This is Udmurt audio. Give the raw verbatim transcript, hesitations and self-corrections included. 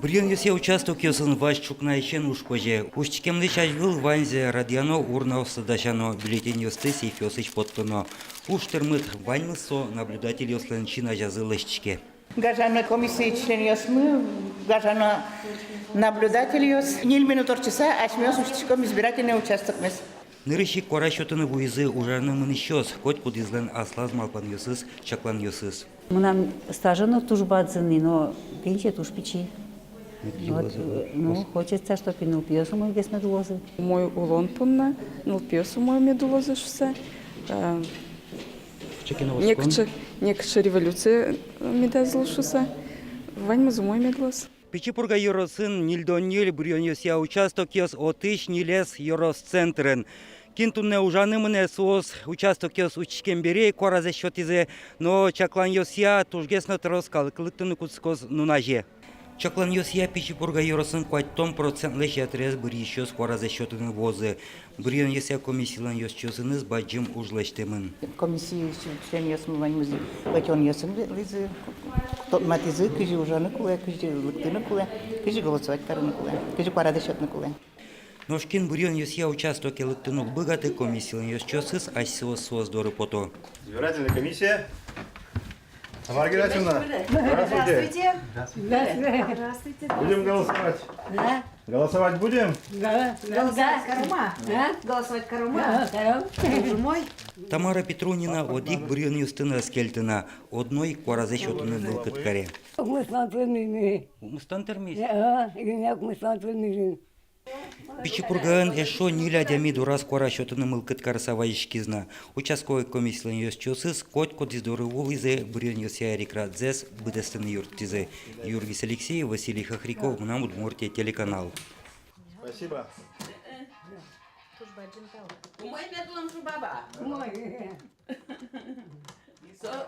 Быръёнъёсъя участокъёсын вазь ӵукнаысен уж козе. Усьтӥськемлэсь азьвыл ваньзэ радъяно, урнаоссэ дасяно, бюллетеньёсты сейфъёсысь поттоно. Уж тырмыт, ваньмыз со наблюдательёслэн син азязы лэсьтӥське. Гажано комиссия членъёсмы, гажано наблюдательёс. Ньыль минут ортчыса асьмеос усьтӥськом избирательный участокмес. Нырысь ик куара сётыны вуизы ужаны мынӥсьёс, котькудӥзлэн аслаз малпанъёсыз, чакланъёсыз. Мынам стажы но туж бадӟым ни, но пенсия туж пичи. Вот, э, ну, хочется, чтоб и нылпиос умойгес мед улозы. Умой улон понна, нылпиос умой мед улозы шуса. Э, некыӵе, некыӵе революция медаз лу шуса. Ваньмыз умой мед луоз. Пичи Пурга ёросын ньыльдон ньыль быръёнъёсъя участокъёс, отысь ньылез ёрос центрын. Кин туннэ ужаны мынэ, соос участокъёс усьтӥськем бере куаразэс сётӥзы, но чакланъёсъя тужгес но трос калык лыктыны кутскоз нуназе. Чакланъёсъя Пичи Пурга ёросын куатьтон процентлэсь ятырез быръисьёс куаразэс сётыны вуозы. Быръёнъёсъя комиссилэн ёзчиосыныз бадӟым уж лэсьтэмын. Комиссия членъёсмы ваньмыз ӧтёнъёсын ветлӥзы, тодматӥзы, кызьы ужаны кулэ, кызьы лыктыны кулэ, кызьы голосовать карыны кулэ, кызьы куаразэс сётыны кулэ. Нош кин быръёнъёсъя участоке лыктыны уг быгаты, комиссилэн ёзчиосыз асьсэос соос доры пото. Избирательная комиссия. Тамара Геннадьевна, здравствуйте. Здравствуйте. Здравствуйте. Будем голосовать? Да. Голосовать будем? Да. Голосовать каром-а? Да. Голосовать каром-а? Да, каром. Боже мой. Тамара Петрунина одӥг быръёнъёстын ӧз кельты на, одно ик куаразэс сётыны мылкыд каре. Укмыстон тырмиз. Укмыстон тырмиз? Да, укмыстон тырмиз. Пичи Пургаын эшшо ньыль адями дораз куара сётыны мылкыд карыса вазиськиз на. Участковой комиссилэн ёзчиосыз котькудӥз доры вуылӥзы, быръёнъёсъя эрикрадзэс быдэстыны юрттӥзы. Юргис Алексеев, Василий Хохряков, «Мынам Удмуртие» телеканал. Спасибо. Туж бадӟым тау. Умой мед луоз, шуо, баба. Умой. Со-